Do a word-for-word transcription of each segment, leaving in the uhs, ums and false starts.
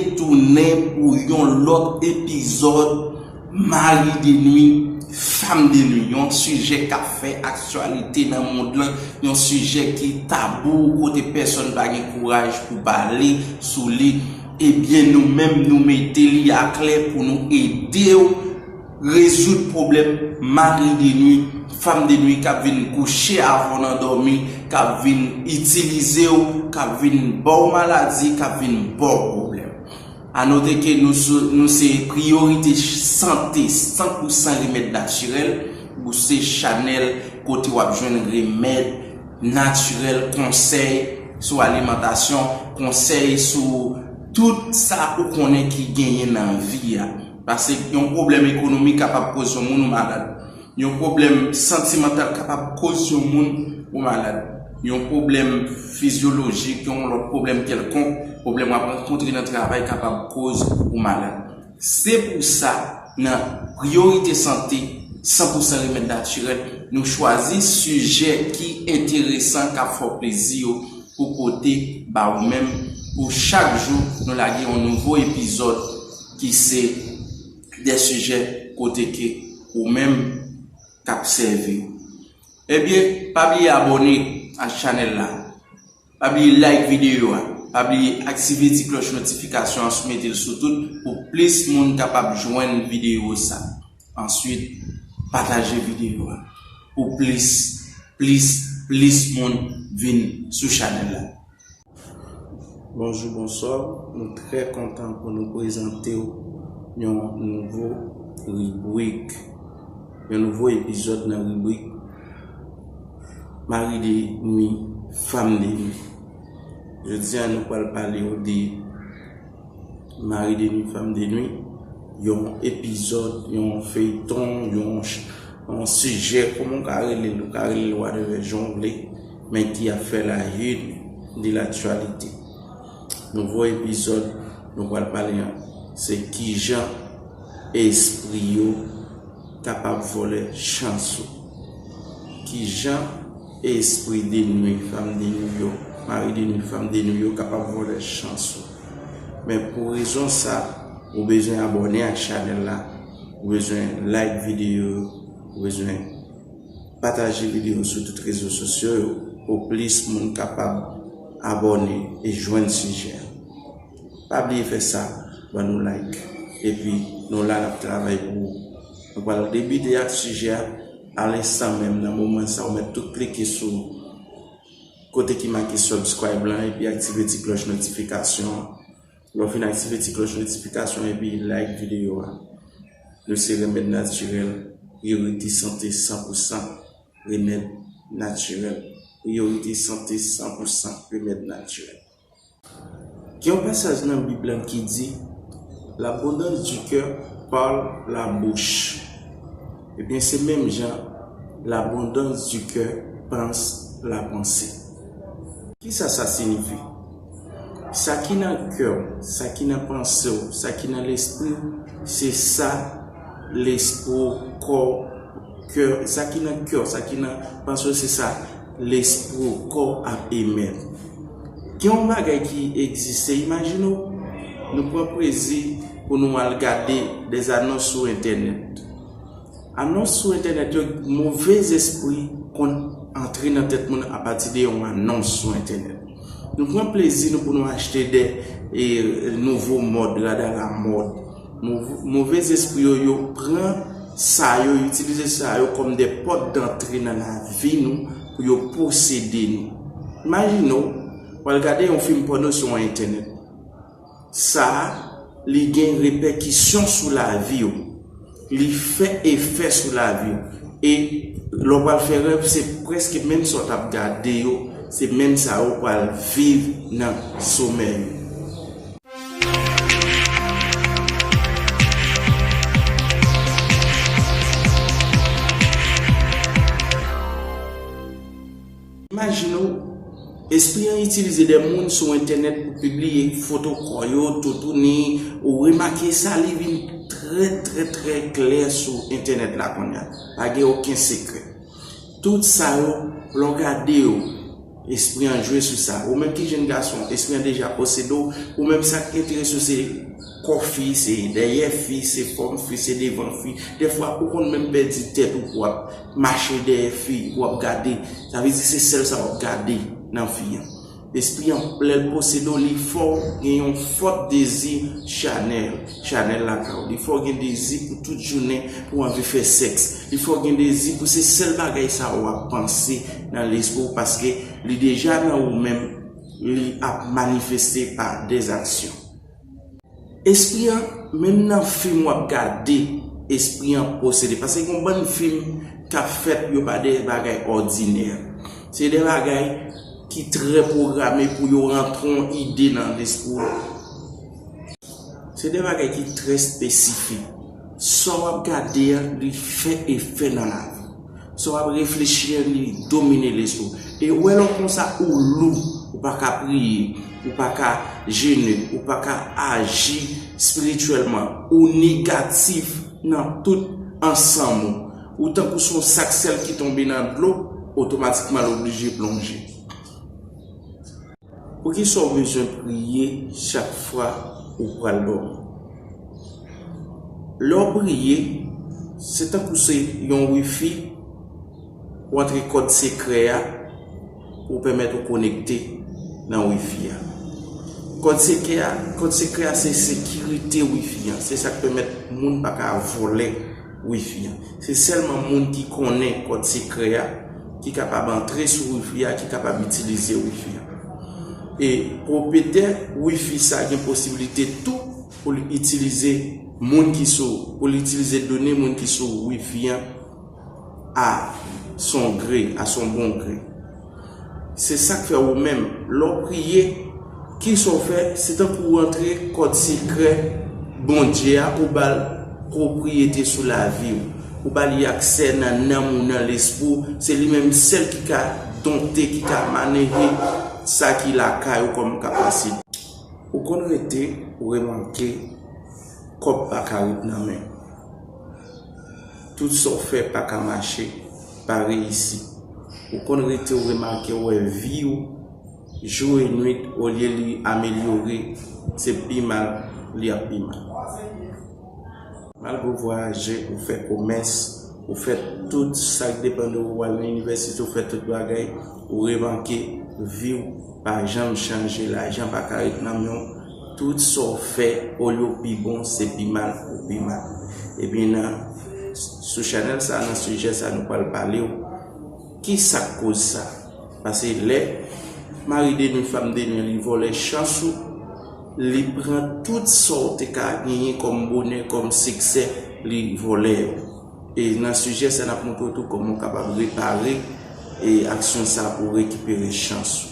retounen pou yon lòt epizòd Mari de nwi, fanm de nwi, yon sijè k ap fè aktyalite nan mond lan, yon sijè ki tabou kote pèsonn pa gen kouraj pou pale sou li. Ebyen, nou menm, nou mete li aklè pou nou ede w rezoud pwoblèm mari de nwi, fanm de nwi k ap vin kouche avè w nan dòmi, k ap vin itilize w, k ap vin ba w maladi, k ap vin ba w pwoblèm. A note ke nou sou, nou se Priyorite Sante, san pou san remèd natirèl. Ou se chanèl kote w ap jwenn remèd natirèl, konsèy sou alimantasyon, konsèy sou tout sa ou konnen ki genyen nan vi a. Paske yon pwoblèm ekonomik kapab koz yon moun ou malad. Yon pwoblèm santimantal kapab koz yon moun ou malad. Yon pwoblèm fizyolojik, yon lòt pwoblèm kèlkonk, pwoblèm w ap rankontre nan travay kapab koz ou malad. Se pou sa, nan Priyorite Sante, san pou san remèd natirèl, nou chwazi sijè ki enteresan, k ap fè w plezi yo, pou pote ba ou menm. Pou chak jou, nou lage yon nouvo epizòd ki se de sijè kote ke ou menm k ap sèvi. Ebyen, pa bliye abòne ak chanèl la. Pa bliye like videyo a. Pa bliye aktive ti klòch notifikasyon an, sou mete l sou tout pou plis moun kapab jwenn videyo sa. Answit, pataje videyo a pou plis, plis, plis moun vin sou chanèl la. Bonjou, bonswa. Nou trè kontan pou nou prezante w yon nouvo ribrik, yon nouvo epizòd nan ribrik Mari de nwi, fanm de nwi. Jodi a, nou pral pale w de Mari de nwi, fanm de nwi, yon epizòd, yon feyton, yon ch-, yon sijè, kòman w ka rele l, ou ka rele l whatever jan w vle, men ki ap fè la une de l'actualité. Nouvo epizòd nou pral pale an, se kijan espri yo kapab vòlè chans ou. Kijan espri de nwi, fanm de nwi yo, mari de nwi, fanm de nwi yo kapab vòlè chans ou. Men pou rezon sa, ou bezwen abòne ak chanèl la, ou bezwen like videyo yo, ou bezwen pataje videyo sou tout rezo sosyo yo pou plis moun kapab abòne e jwenn sijè a. Pa bliye fè sa, ban nou like. Epi nou la, n ap travay pou ou. Nou pral debite ak sijè a, a lenstan menm, nan moman sa, ou mèt tou klike sou kote ki make subscribe lan epi aktive ti klòch notifikasyon an. Lè w fin aktive ti klòch notifikasyon epi like videyo a. Nou se Remèd Natirèl, Priyorite Sante san pou san remèd natirèl. Priyorite Sante san pou san remèd natirèl. Gen yon pasaj nan Bib la ki di, l'abondance du cœur parle la bouche. Ebyen, se menm jan, l'abondance du cœur pense la pensée. Kisa sa siyifi? Sa ki nan kè w, sa ki nan panse w, sa ki nan lespri w, se sa lespri w, kò w, kè, sa ki nan kè w, sa ki nan panse w, se sa lespri w, kò w ap emèt. Gen yon bagay ki egziste, imajine w, nou pran plezi pou nou al gade dèzanons sou entènèt. Anons sou entènèt yo, move espri konn antre nan tèt moun apati de yon anons sou entènèt. Nou pran plezi nou pou nou achte de, e, nouvo mòd, rad a la mòd. Mov-, move espri yo, yo pran sa yo, yo itilize sa yo kòm de pòt dantre nan lavi nou pou yo posede nou. Imajine w, w al gade yon fim pòno sou entènèt. Sa a, li gen repèkisyon sou lavi w. Li fè efè sou lavi w. E lè w pral fè rèv, se prèske menm sa w t ap gade yo, se menm sa yo pral viv nan somèy ou. Imajine w, espri an itilize de moun sou entènèt pou pibliye foto kò yo, toutouni, ou remake sa, li vin trè, trè, trè klè sou entènèt la kounye a. Pa gen okenn sekrè. Tout sa yo, lè w gade yo, Espri an jwe sou sa. Ou menm ki jenn gason, espri an deja posede w. Ou menm sa k enterese w se kò fi, se dèyè fi, se fòm fi, se devan fi. Dèfwa ou konn menm pèdi tèt ou pou w ap mache dèyè fi, pou w ap gade. Sa vle di se sèl sa w ap gade nan fi an. Espri an lè l posede w, li fè w gen yon fòt dezi chanèl, chanèl lakay ou. Li fè w gen dezi pou tout jounen pou w anvi fè sèks. Li fè w gen dezi pou se sèl bagay sa w ap panse nan lespri w paske li deja nan ou menm, li ap manifeste pa dèzaksyon. Espri an, menm nan fim w ap gade, espri an posede. Paske gen yon bann fim k ap fèt, yo pa de bagay òdinè. Se de bagay ki trè pwograme pou yo rantre yon ide nan lespri w. Se de bagay ki trè espesifik. Sa w ap gade a, li fè efè nan lavi w. Sa w ap reflechi a, li domine lespri w. E ou wè lè w konsa, ou lou, ou pa ka priye, ou pa ka jene, ou pa ka aji espirityèlman, ou negatif nan tout ansanm ou. Ou tankou se yon sak sèl ki tonbe nan dlo, otomatikman l oblije plonje. Poukisa w bezwen priye chak fwa ou pral dòmi? Lè w priye, se tankou se yon wifi, w antre kòd sekrè a pou pèmèt ou konekte nan wifi a. Kòd sekrè a, kòd sekrè a se sekirite wifi an, se sa k pèmèt moun pa ka vòlè wifi an. Se sèlman moun ki konnen kòd sekrè a ki kapab antre sou wifi a, ki kapab itilize wifi a. E pwopriyetè wifi sa gen posibilite tou pou l itilize moun ki sou, pou l itilize done moun ki sou wifi an à son gré, à son bon gré. Se sa k fè ou menm, lè w priye, kisa w fè? Se tankou w antre kòd sekrè Bondye a, ou ba l pwopriyete sou lavi w. Ou ba li aksè nan nanm ou, nan lespri w. Se li menm sèl ki ka donte, ki ka maneje sa ki lakay ou kòm kapasite. Ou konn rete, ou remake, kòb pa ka ret nan men. Tout sa w fè pa ka mache, pa reyisi. Ou konn rete, ou remake, ou wè vi w, jou e nwit, olye li amelyore, se pi mal li ap pi mal. Malgre w vwayaje, ou fè komès, ou fè tout sa k depann de ou, ou al nan inivèsite, ou fè tout bagay, ou remake vi w pa janm chanje, lajan pa ka ret nan men w. Tout sa w fè, olye w pi bon, se pi mal ou pi mal. Ebyen, nan, sou chanèl sa, nan sijè sa, nou pral pale w ki sa k koz sa. Paske lè mari de nwi, fanm de nwi, li vòlè chans ou, li pran tout sa w te ka genyen kòm bonè, kòm siksè, li vòlè yo. E nan sijè sa, n ap montre w tou kòman w kapab repare e aksyon sa pou w rekipere chans ou.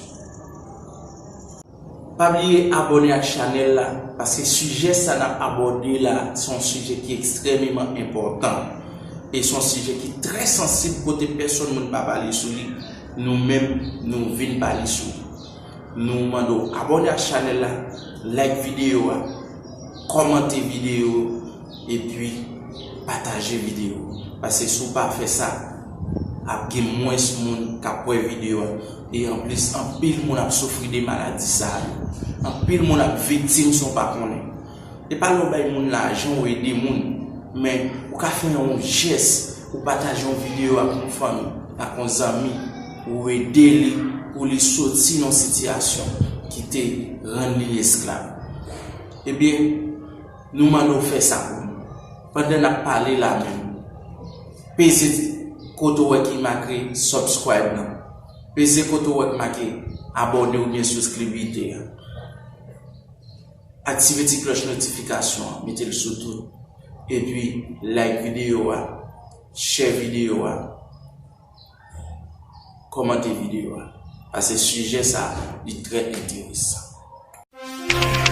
Pa bliye abòne ak chanèl la, paske sijè sa n ap abòde la, se yon sijè ki ekstrèmeman enpòtan. E se yon sijè ki trè sansib kote pèsonn moun pa pale sou li. Nou menm, nou vin pale sou li. Nou mande w abòne ak chanèl la, like videyo a, kòmante videyo, epi pataje videyo. Paske si w pa fè sa, ap gen mwens moun k ap wè videyo a. E anplis, anpil moun ap soufri de maladi sa a yo. Anpil moun ap viktim san w pa konnen. E pa lè w bay moun lajan, ou ede moun, men ou ka fè yon jès, ou pataje yon videyo ak yon fanmi, ak yon zanmi, ou ede li pou li soti nan sitiyasyon ki te rann li esklav. Ebyen, nou mande w fè sa pou nou. Pandan n ap pale la menm, peze kote w wè ki make subscribe nan. Peze kote w wè ki make abòne oubyen souskribite a. Aktive ti klòch notifikasyon an, mete l sou tout. Epi, like videyo a, share videyo a, kòmante videyo a. Paske sijè sa, li trè enteresan.